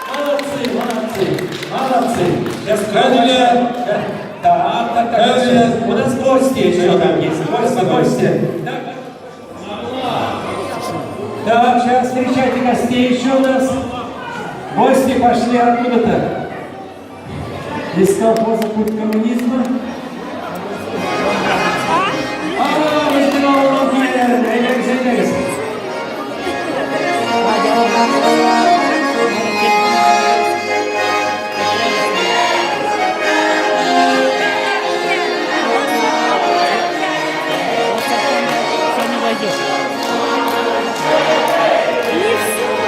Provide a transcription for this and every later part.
Молодцы, молодцы, молодцы. Сейчас Хәдилә. Так. Хәдилә. У нас гости еще там есть. Гости, гости. Так. Так, сейчас встречайте гостей еще у нас. Гости пошли откуда-то. Из колхоза «Путь коммунизма». А, безнең авылның киләләре, әйдәгез, әйдәгез. Не все.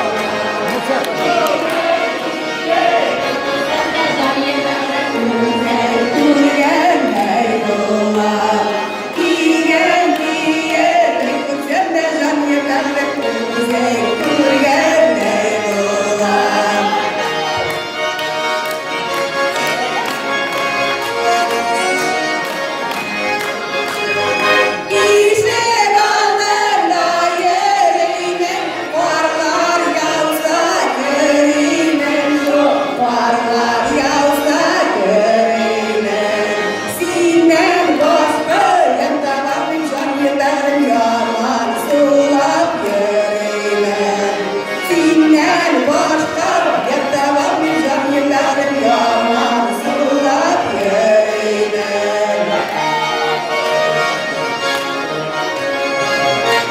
Синнән башка.